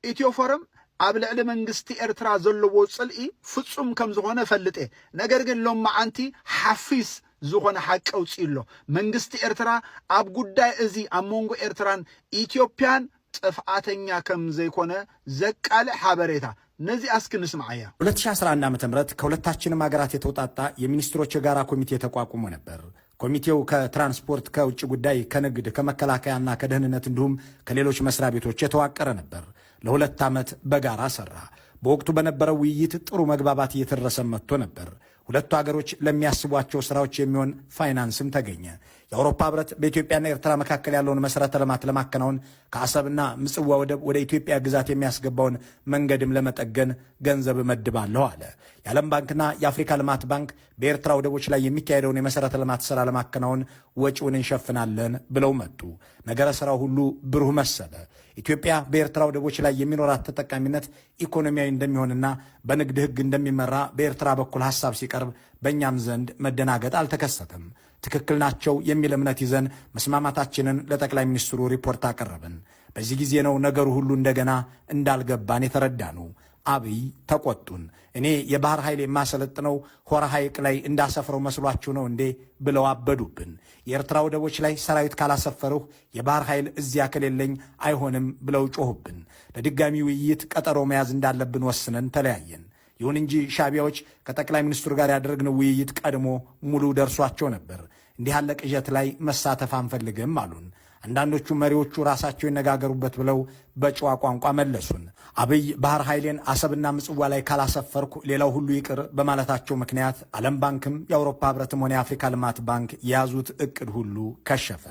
ኢትዮ ፎረም ኣብ ልዕሊ መንግስቲ ኤርትራ ዘለዎ ጽልኢ ፍጹም ከም ዝኾነ እፈልጥ እየ። ነገር ግን ሎማዓንቲ ሓፊስ ዝኾነ ሓቂ ኣውጺኡ ኣሎ። መንግስቲ ኤርትራ ኣብ ጉዳይ እዚ ኣብ መንጎ ኤርትራን ኢትዮጵያን ጥፍኣተኛ ከም ዘይኮነ ዘቃልዕ ሓበሬታ። ነዚኣ እስኪ ንስምዓያ። ሁለት ሺ አስራ አንድ ዓመተ ምህረት ከሁለታችንም ሀገራት የተውጣጣ የሚኒስትሮች የጋራ ኮሚቴ ተቋቁሞ ነበር። ኮሚቴው ከትራንስፖርት፣ ከውጭ ጉዳይ፣ ከንግድ፣ ከመከላከያና ከደህንነት እንዲሁም ከሌሎች መስሪያ ቤቶች የተዋቀረ ነበር። ለሁለት ዓመት በጋራ ሰራ። በወቅቱ በነበረው ውይይት ጥሩ መግባባት እየተደረሰ መጥቶ ነበር። ሁለቱ ሀገሮች ለሚያስቧቸው ስራዎች የሚሆን ፋይናንስም ተገኘ። የአውሮፓ ህብረት በኢትዮጵያና ኤርትራ መካከል ያለውን መሰረተ ልማት ለማከናወን ከአሰብና ምጽዋ ወደብ ወደ ኢትዮጵያ ግዛት የሚያስገባውን መንገድም ለመጠገን ገንዘብ እመድባለሁ አለ። የዓለም ባንክና የአፍሪካ ልማት ባንክ በኤርትራ ወደቦች ላይ የሚካሄደውን የመሰረተ ልማት ስራ ለማከናወን ወጪውን እንሸፍናለን ብለው መጡ። ነገረ ስራው ሁሉ ብሩህ መሰለ። ኢትዮጵያ በኤርትራ ወደቦች ላይ የሚኖራት ተጠቃሚነት ኢኮኖሚያዊ እንደሚሆንና በንግድ ህግ እንደሚመራ በኤርትራ በኩል ሐሳብ ሲቀርብ በእኛም ዘንድ መደናገጥ አልተከሰተም። ትክክል ናቸው የሚል እምነት ይዘን መስማማታችንን ለጠቅላይ ሚኒስትሩ ሪፖርት አቀረብን። በዚህ ጊዜ ነው ነገሩ ሁሉ እንደገና እንዳልገባን የተረዳነው። አብይ ተቆጡን። «እኔ የባህር ኃይል የማሰለጥነው ሆራ ሐይቅ ላይ እንዳሰፍረው መስሏችሁ ነው እንዴ?» ብለው አበዱብን። «የኤርትራ ወደቦች ላይ ሰራዊት ካላሰፈርሁ የባህር ኃይል እዚያ ከሌለኝ አይሆንም» ብለው ጮሁብን። ለድጋሚ ውይይት ቀጠሮ መያዝ እንዳለብን ወስነን ተለያየን። ይሁን እንጂ ሻዕቢያዎች ከጠቅላይ ሚኒስትሩ ጋር ያደረግነው ውይይት ቀድሞ ሙሉ ደርሷቸው ነበር። «እንዲህ ያለ ቅዠት ላይ መሳተፍ አንፈልግም» አሉን። አንዳንዶቹ «መሪዎቹ ራሳቸው ይነጋገሩበት» ብለው በጨዋ ቋንቋ መለሱን። አብይ «ባህር ኃይሌን አሰብና ምጽዋ ላይ ካላሰፈርኩ ሌላው ሁሉ ይቅር» በማለታቸው ምክንያት ዓለም ባንክም የአውሮፓ ህብረትም ሆነ የአፍሪካ ልማት ባንክ የያዙት እቅድ ሁሉ ከሸፈ።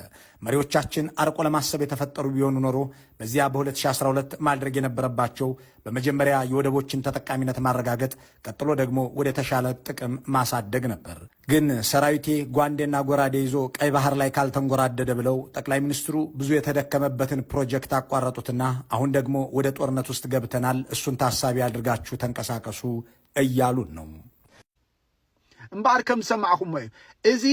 መሪዎቻችን አርቆ ለማሰብ የተፈጠሩ ቢሆኑ ኖሮ በዚያ በሁለት ሺ አስራ ሁለት ማድረግ የነበረባቸው በመጀመሪያ የወደቦችን ተጠቃሚነት ማረጋገጥ፣ ቀጥሎ ደግሞ ወደ ተሻለ ጥቅም ማሳደግ ነበር። ግን «ሰራዊቴ ጓንዴና ጎራዴ ይዞ ቀይ ባህር ላይ ካልተንጎራደደ» ብለው ጠቅላይ ሚኒስትሩ ብዙ የተደከመበትን ፕሮጀክት አቋረጡትና «አሁን ደግሞ ወደ ጦርነት ውስጥ ገብተናል፣ እሱን ታሳቢ አድርጋችሁ ተንቀሳቀሱ» እያሉን ነው። እምበኣር ከም ዝሰማዕኹሞ እዩ። እዚ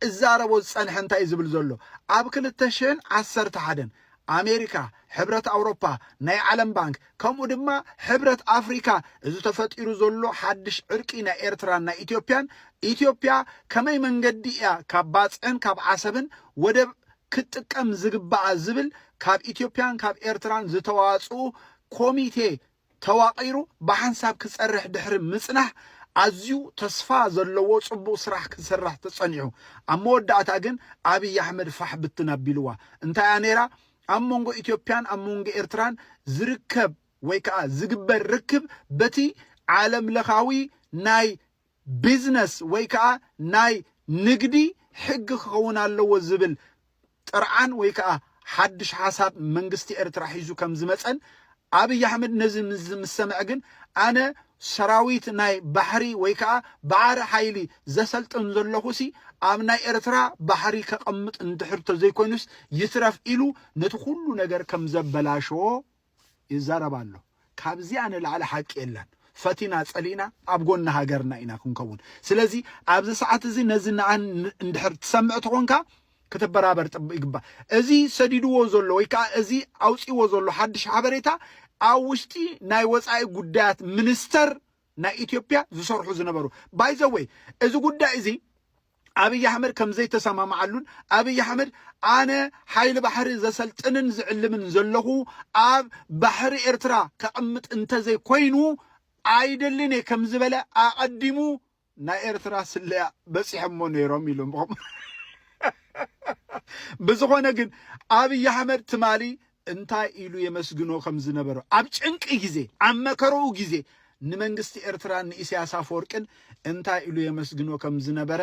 እዛረቦ ዝጸንሐ እንታይ እዩ ዝብል ዘሎ? ኣብ ክልተ ሽሕን ዓሰርተ ሓደን ኣሜሪካ፣ ሕብረት ኣውሮፓ፣ ናይ ዓለም ባንክ፣ ከምኡ ድማ ሕብረት ኣፍሪካ፣ እዚ ተፈጢሩ ዘሎ ሓድሽ ዕርቂ ናይ ኤርትራን ናይ ኢትዮጵያን፣ ኢትዮጵያ ከመይ መንገዲ እያ ካብ ባጽዕን ካብ ዓሰብን ወደብ ክትጥቀም ዝግባኣ ዝብል ካብ ኢትዮጵያን ካብ ኤርትራን ዝተዋጽኡ ኮሚቴ ተዋቒሩ ብሓንሳብ ክጸርሕ ድሕሪ ምጽናሕ፣ ኣዝዩ ተስፋ ዘለዎ ጽቡቕ ስራሕ ክሰርሕ ተጸኒሑ። ኣብ መወዳእታ ግን ኣብይ ኣሕመድ ፋሕ ብትን ኣቢልዋ። እንታያ ነይራ? ኣብ መንጎ ኢትዮጵያን ኣብ መንጎ ኤርትራን ዝርከብ ወይ ከኣ ዝግበር ርክብ በቲ ዓለም ለኻዊ ናይ ቢዝነስ ወይ ከኣ ናይ ንግዲ ሕጊ ክኸውን ኣለዎ ዝብል ጥርዓን ወይ ከኣ ሓድሽ ሓሳብ መንግስቲ ኤርትራ ሒዙ ከም ዝመጸን ኣብይ ኣሕመድ ነዚ ምስ ምስ ሰምዐ ግን ኣነ ሰራዊት ናይ ባሕሪ ወይ ከኣ ባዕሪ ሓይሊ ዘሰልጥን ዘለኹሲ ኣብ ናይ ኤርትራ ባሕሪ ከቐምጥ እንድሕር ተዘይኮይኑስ ይትረፍ ኢሉ ነቲ ኩሉ ነገር ከም ዘበላሸዎ ይዛረብ ኣሎ። ካብዚኣ ንላዕሊ ሓቂ የላን። ፈቲና ጸሊእና ኣብ ጎኒ ሃገርና ኢና ክንከውን። ስለዚ ኣብዚ ሰዓት እዚ ነዚ ንኣን እንድሕር ትሰምዕ ተኾንካ ክትበራበር ጥብ ይግባእ። እዚ ሰዲድዎ ዘሎ ወይ ከዓ እዚ ኣውፂዎ ዘሎ ሓድሽ ሓበሬታ ኣብ ውሽጢ ናይ ወፃኢ ጉዳያት ሚኒስተር ናይ ኢትዮጵያ ዝሰርሑ ዝነበሩ ባይዘወይ እዚ ጉዳይ እዚ ኣብይ ኣሕመድ ከም ዘይተሰማማዓሉን ኣብይ ኣሕመድ ኣነ ሓይሊ ባሕሪ ዘሰልጥንን ዝዕልምን ዘለኹ ኣብ ባሕሪ ኤርትራ ከቕምጥ እንተዘይኮይኑ ኣይደልን እየ ከም ዝበለ ኣቐዲሙ ናይ ኤርትራ ስለያ በፂሖሞ ነይሮም ኢሎም ብዝኾነ ግን ኣብይ ኣሕመድ ትማሊ እንታይ ኢሉ የመስግኖ ከም ዝነበረ ኣብ ጭንቂ ግዜ ኣብ መከረኡ ግዜ ንመንግስቲ ኤርትራን ንኢሳያስ ኣፈወርቅን እንታይ ኢሉ የመስግኖ ከም ዝነበረ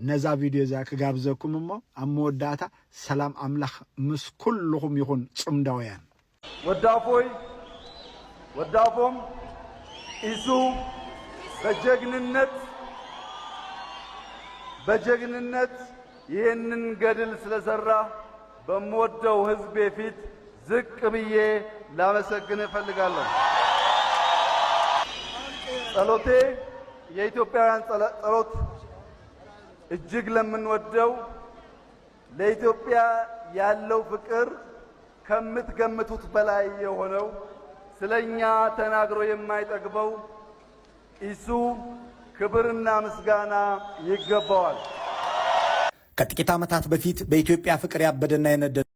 ነዛ ቪድዮ እዚኣ ክጋብዘኩም እሞ ኣብ መወዳእታ ሰላም ኣምላኽ ምስ ኩልኹም ይኹን ጽምዳውያን። ወዳፎይ ወዳፎም ኢሱ በጀግንነት በጀግንነት ይህንን ገድል ስለሰራ በምወደው ህዝቤ ፊት ዝቅ ብዬ ላመሰግን እፈልጋለሁ። ጸሎቴ የኢትዮጵያውያን ጸሎት እጅግ ለምንወደው ለኢትዮጵያ ያለው ፍቅር ከምትገምቱት በላይ የሆነው ስለኛ ተናግሮ የማይጠግበው ኢሱ ክብርና ምስጋና ይገባዋል። ከጥቂት ዓመታት በፊት በኢትዮጵያ ፍቅር ያበደና የነደደ